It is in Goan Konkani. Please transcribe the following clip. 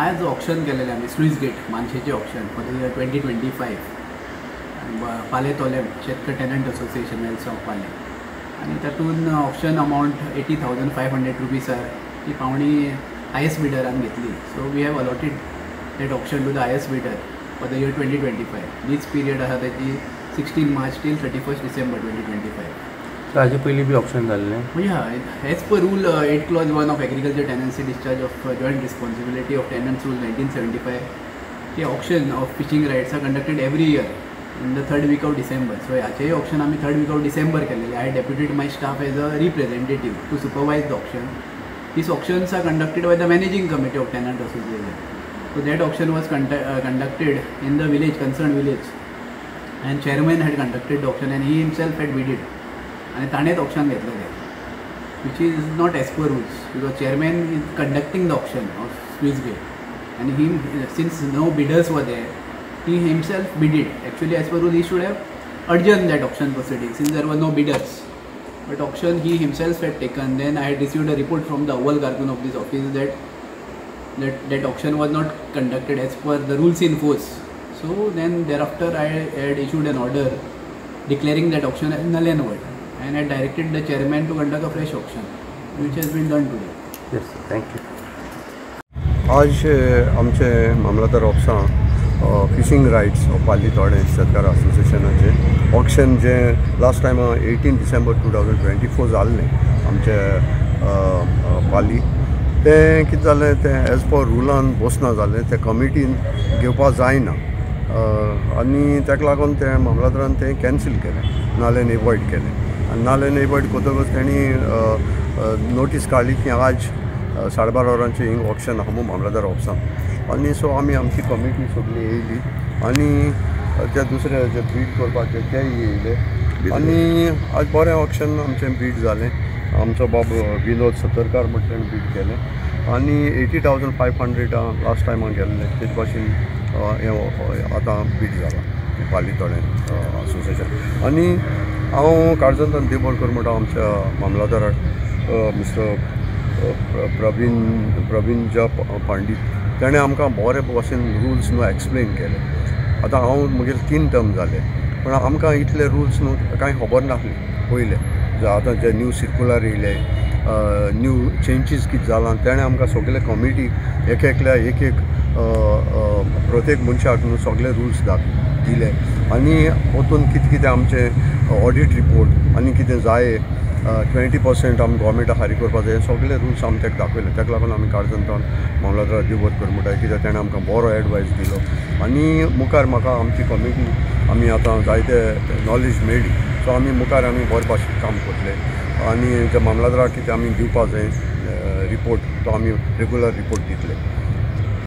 आयज ऑक्शन केलेलें आमी स्लुईस गेट मानशेचें auction for the year 2025 Pale Tollem Shetkar tenant association Velsao Pale आनी तातूंत ऑक्शन अमावंट 80,500 रुपीसार ती पावणी हायस्ट बिडरान घेतली. So we have allotted that auction to the highest bidder for the year 2025. Lease period आसा ताची 16 March till 31 December 2025. हाजे पयलीं बी ऑक्शन जाल्लें? हय, as per rule 8 clause 1 of agriculture tenancy discharge of joint responsibility of tenants rule 1975 ते auction of fishing rights are conducted every year in the third week of December. So हाचेय ऑक्शन आमी थर्ड वीक ऑफ डिसेंबर केलेले. I deputed my staff as a representative to supervise the auction. These auctions are conducted by the managing committee of tenant association. So that auction was conducted in the village, concerned village, and chairman had conducted the auction and he himself had bidded. आणि ताणेंच ऑक्शन घेतलेलें, which is not as per rules because chairman is conducting the auction of sluice gate and he, since no bidders were there, he himself bidded. Actually, as per rule, he should have adjourned that auction proceeding since there were no bidders. But auction he himself had taken. Then I had received a report from the Awal Karkun of this office that that auction was not conducted as per the rules in force. So then thereafter I had issued an order declaring that auction as null and void, and I directed the chairman to conduct a fresh auction, which has been done today. Yes, thank you. आज आमचे मामलादार ऑफिसां फिशींग रायट्स पाली तोडें शेतकार असोसिएशनाचें ऑक्शन जें लास्ट टायम 18 डिसेंबर 2024 जाल्लें आमचे पाली, तें कितें जालें तें एज पर रुलान बसना जालें, तें कमिटीन घेवपा जायना आनी ताका लागून तें मामलादारान तें कॅन्सील केलें, नल एंड एवॉयड केलें. आनी नल एंड एवॉयड करतकच तेणी नोटीस काडली की आज 12:30 वरांचें हिंग ऑक्शन आहा म्हूण मामलादार ऑफिसान. आनी सो आमी आमची कमिटी सगळी येयली आनी ते दुसरे जे बीड करपाचे तेय येयले आनी आज बरें ऑक्शन आमचें बीड जालें. आमचो बाब विनोद सतरकार म्हण तेणें बीड केलें आनी 80,500 लास्ट टायमाक गेल्लें, तेजे भाशेन हें आतां बीड जालां पाली तोडें असोसिएशन. आनी हांव काळजांतल्यान देव कर म्हणटा आमच्या मामलादाराक मिस्टर प्रवीण पंडित, तेणें आमकां बरे भशेन रुल्स न्हू एक्सप्लेन केले. आतां हांव म्हगेले 3 टर्म जाले पूण आमकां इतले रुल्स न्हू कांय खबर नासली पयलें. आतां जे न्यू सर्कुलर येयले, न्यू चेंजीस कितें जालां, तेणें आमकां सगळे कमिटी एक एकल्या एक एक प्रत्येक मनशाक न्हू सगळे रुल्स दिले आनी वतून कितें कितें आमचें ऑडीट रिपोर्ट आनी कितें जाय 20% आमी गोवोरमेंटा फारीक करपा जाय, सगळे रुल्स आमी ताका दाखयले. ताका लागून आमी काळजांतल्यान मामलादारा देव कर म्हणटा कित्याक तेणें आमकां बरो एडवायस दिलो आनी मुखार म्हाका आमची कमिटी आमी आतां जायते नॉलेज मेळ्ळी. सो आमी मुखार आमी बरे भाशेन काम करतले आनी जे मामलादाराक कितें आमी दिवपा जाय रिपोर्ट तो आमी रेगुलर रिपोर्ट दितले.